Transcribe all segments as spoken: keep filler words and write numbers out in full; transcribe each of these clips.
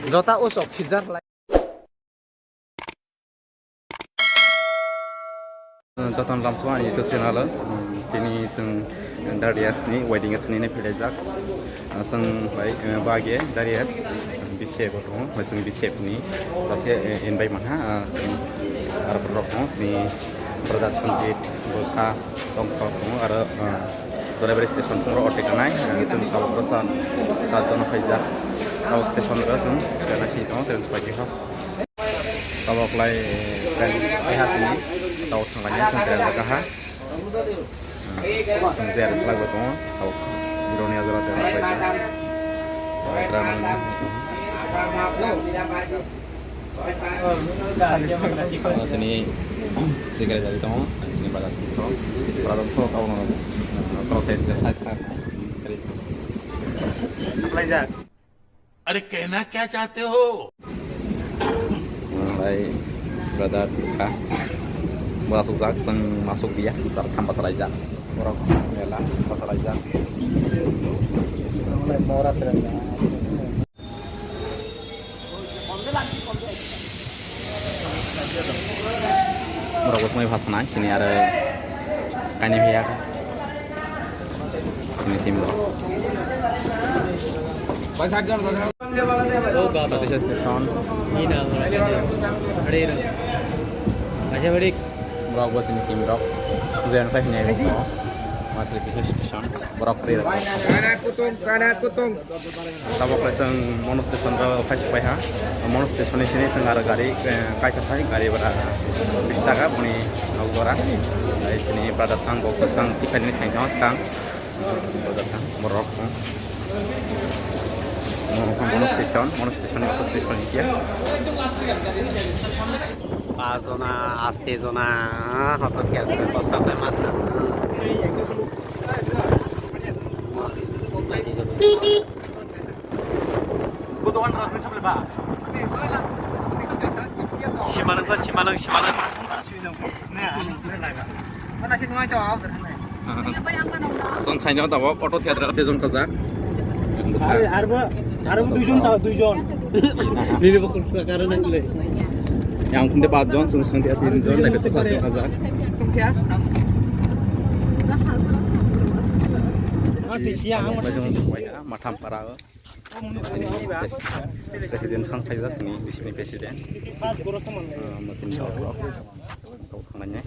Jota usok sijak lai. Jotono lamsao ani YouTube channel o, tini chwng Darius ni wedding o thani nai philai jak. Chwng bai, eh, bage Darius, bishop bo tongo, chwng bishop ni, joto, eh, invite manha, ah, chwng aro borok tongo, chini brother Sanjit, Bokha, tongthok tongo, aro, ah, Delivery station phungrok auto kanai, ah, chwng tabuk bwsa sat jono phaijak. Tabuk station o chwng train o swi tongo, train pai khe ho. Tabuk lai train pai ha sini, tabuk thang lainai chwng train jaga ha. Chwng je rwkhlai bo tongo, tabuk Bironi Azara je rwkhlai tongo. Tabuk train ang sini secretary tongo, sini bazar tongo. Bazar tongo, tabuk no tabuk thai thai thai. Supply jak. अरे कहना क्या चाहते हो? Lai brother ka. Masuk jak, chwng masuk dia, sar tham basa laijak. Borok mela basa laijak. Borok bo swmai pha thanai, sini aro kainwi phiya. Sini team rok. Station. Borok bo sini team rok. Jen khai hinai bo. Matri station. Borok rok. Sana kutung, sana kutung. Tabuk lai chwng Mono station o phai sokpai ha. Mono station ni sini chwng aro gari, eh, kaisa phai gari bwra bish taka boni nok jora. Ai sini brother thang, bok thang, tiphai ni thang thang skang. Brother thang, borok thang. Mono, Mono station, Mono station ni station ni kya. Pajona, aste jona, hoto kya, kosto kai matra. Simanang, simanang, simanang. Song khaina tabok auto theater te jong kajak. Arbo, arbo duijon sa, duijon. Nini bo khungsa karon nang le. Yang phunde pajjon, song sangti atin jon, lagi song sangti kajak. Matham para. President sang khaijak sini, bisini president. Ah, mesin jawab. Tau thangnai.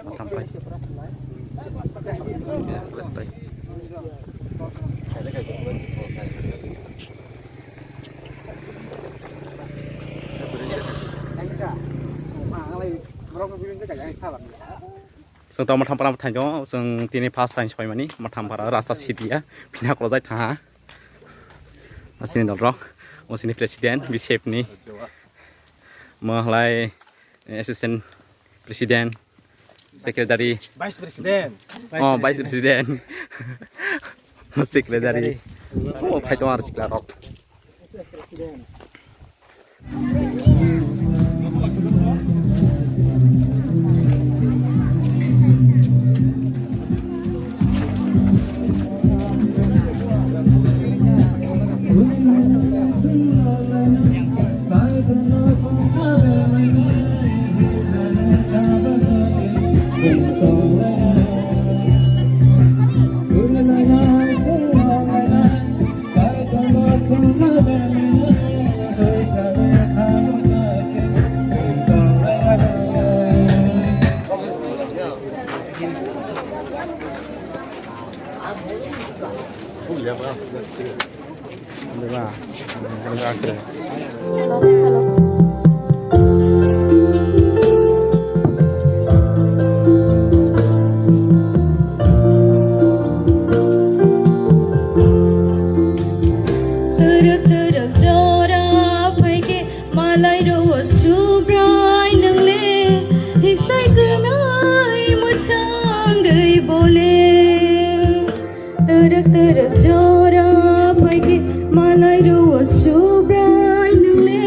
Matham pai. Ya, left pai. Chwng tamo Matham para thang tongo, chwng tini first time soi mani, Matham para rasta sidia, pina kolojai tha. Asini dol rok, asini president, bisep ni, mahalai assistant president, secretary. Vice president. Oh, vice president. Secretary. Oh, phai tongo aro sikla rok. Twrwk twrwk jora phaikhe malai rwo Subrai nwngle, hisai gwnai mwchang rwi bole. Twrwk twrwk jora phaikhe malai rwo Subrai nwngle,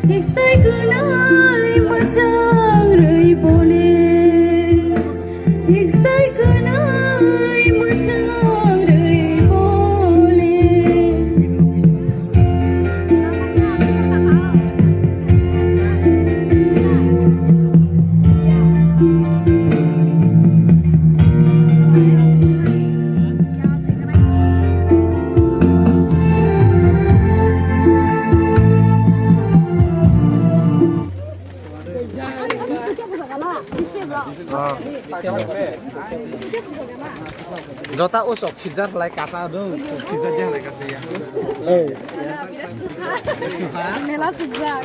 hisai gwnai mwchang rwi bole. Hisai gwnai Jota usok sibjar lai kasa dong, sibjar jang lai kasa ya. Mela sibjar.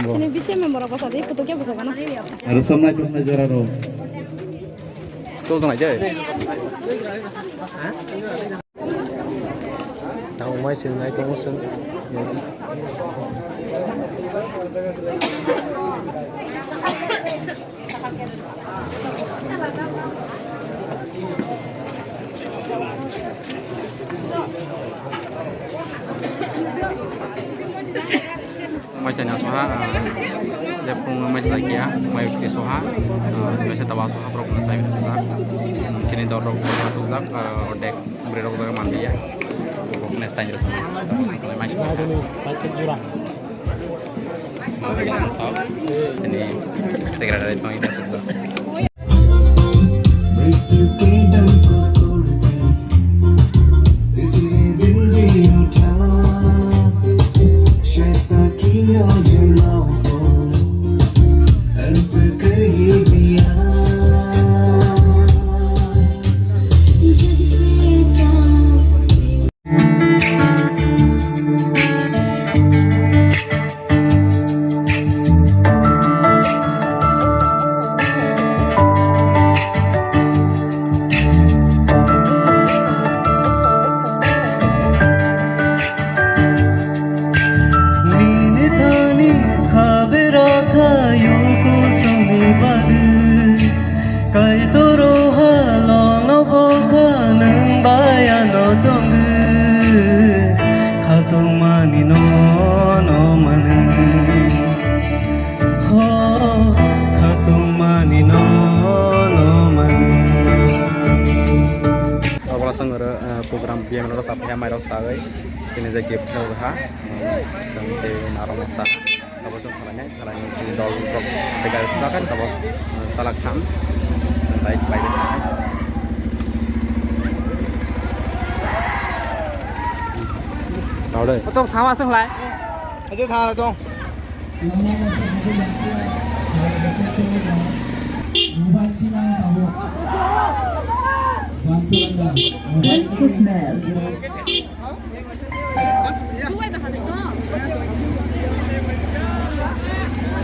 Sini bisi member apa tadi? Kutu kya bisa kana? Harus samlai tumlai jora ro. Tol tong aja. Tang mai sini nai tong sini. Maisa ni aswaha, ah, jephung maisa kya, mai kri soha, ah, maisa tawa soha, borok na sai soha. Chini dor rok soha sujak, ah, ordek bwrwi rok jaga manliya. Next time jasa. Maisa. Chini secretary tong ita sujak. मृत्यु के डंक को तोड़ दे, इसलिए दिल जी उठा, शैतान की योजनाओं को अंत कर ही दिया। जग से ऐसा Nini thani khabera khayu kusungni badu. Kaitoro halongno bokha nwng bai ano chongwi. Khatungmani nono manwi. Ho, khatungmani nono manwi. Abla sangara, eh, program B M N rok sapha mai rok sagai. Sini je gift rok ha. Sangte narok sa. Abo song khalai nai, khalai nai sini dol rok tegar sa, abo, eh, salak tham. Sangtai bai. Saudai. Otong sama sung lai. Aja thang la tong. Don't you smell?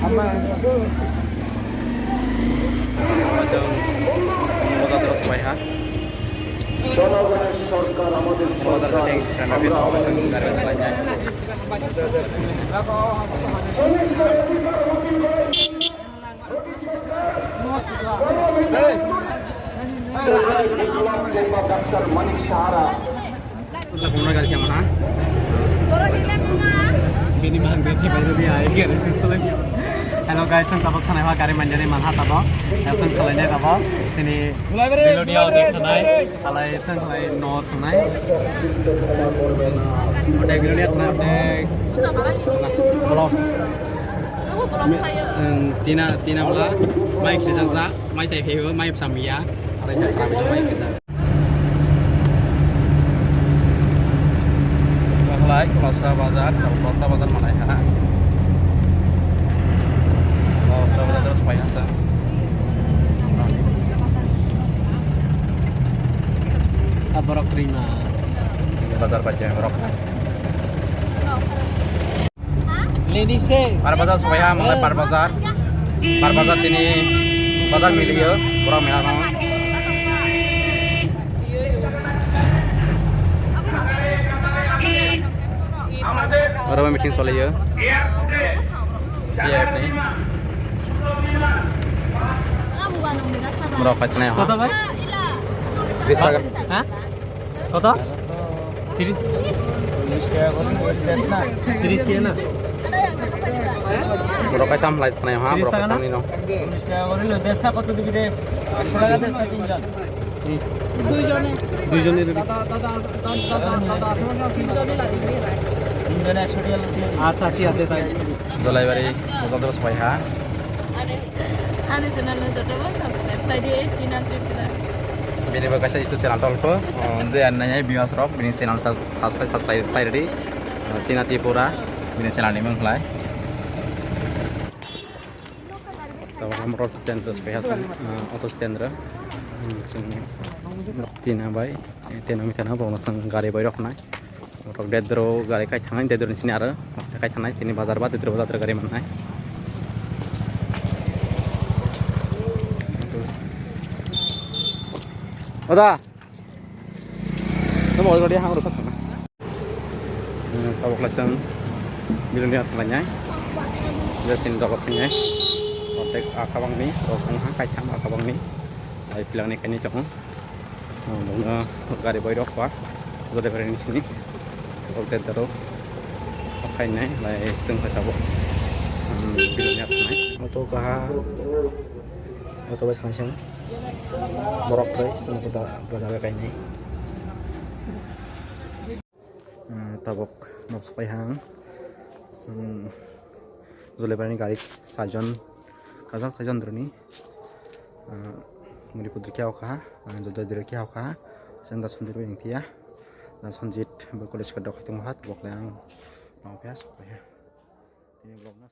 Ama. Bazar terus pai ha. জনগণের সরকার আমাদের সরকার, আমরা আওয়ামী লীগ। ডাক্তার মানিক Sahara. Bini bang bete bai bini ai gari selai. Hello guys, ang tabok thanai ha gari manjari manha tabok. Asang selai nai tabok. Sini Melodia o dekhanai. Halai seng halai no thunai. Otek Melodia thunai otek. Hello. Mi-, em, tina, tina mla. Mai khrijak jak, mai sai pheo, mai psam ya. Are ya khara mai khrijak. Mahalai, Kolsra Bazar, Kolsra Bazar manai ha. Kolsra Bazar terus pai hasa. Aborok rima. Bazar pai jai borok. Leni se. Bar bazar soya, mangla bar bazar. Bar bazar tini bazar miliyo, borok mela no. Oro meeting soliyo. P F ni. Borok kaitanai ha. Kota bai? Bis taka. Ha? Kota? Tiri-, Cholish taka gori loi des na. Tris taka na? Borok kaitam lai thanai ha, borok kaitam ni no. Cholish taka gori loi des na, koto dibi de? Ekso taka des na tinjon. Duijone. Duijone dibi. Tinjone ekso taka losi. Accha, thik ase, tai. Dolaibari, Dolaibari pai ha. Ani channel no joto bo subscribe khlai di, Tina Tripura. Bini bo kaisa YouTube channel tong kho, o, je ani nai viewers rok, bini channel subs-, subscribe, subscribe khlai di. O, Tina Tripura, bini channel ni mung khlai. Tabok Motor stand rw se paiha chwng, ah, auto stand rw. Hmm, chwng tina bai, eh, tina wngwi thana borokno chwng gari bai rw khnai. Borok dedro gari kai thangnai, dedro ni sini aro kai thangnai, tini bazar ba dedro bazar gari mannai. Oda. Tamo already hang rwkha thangna. Hmm, tabuk lai chwng Bilonia thanglainai. Jesini dogo phainai. Kotek a kabangni, rok wngha kaitham a kabangni. Ai pilangni kainwi tongo. Hmm, bongno gari boirok ba. Jode gari ni sini. Kotek daro. Phainai, lai chwng phai tabuk. Hmm, Bilonia thangnai. Moto kaha. Moto bai thangnai chwng. Borok kwrwi chwng da, da, da, kainai. Ah, tabuk nok sapai hang. Chwng Jolaibarani gari sajwk, kajak sajwk droni. Ah, muri kudur khe okha, ah, jodai dure khe okha. Chwng da Sanjit bai wngkhe ya. Da Sanjit bo college ka dokhai tongha, tabuk le ang nokha sapai ha. Tini vlog no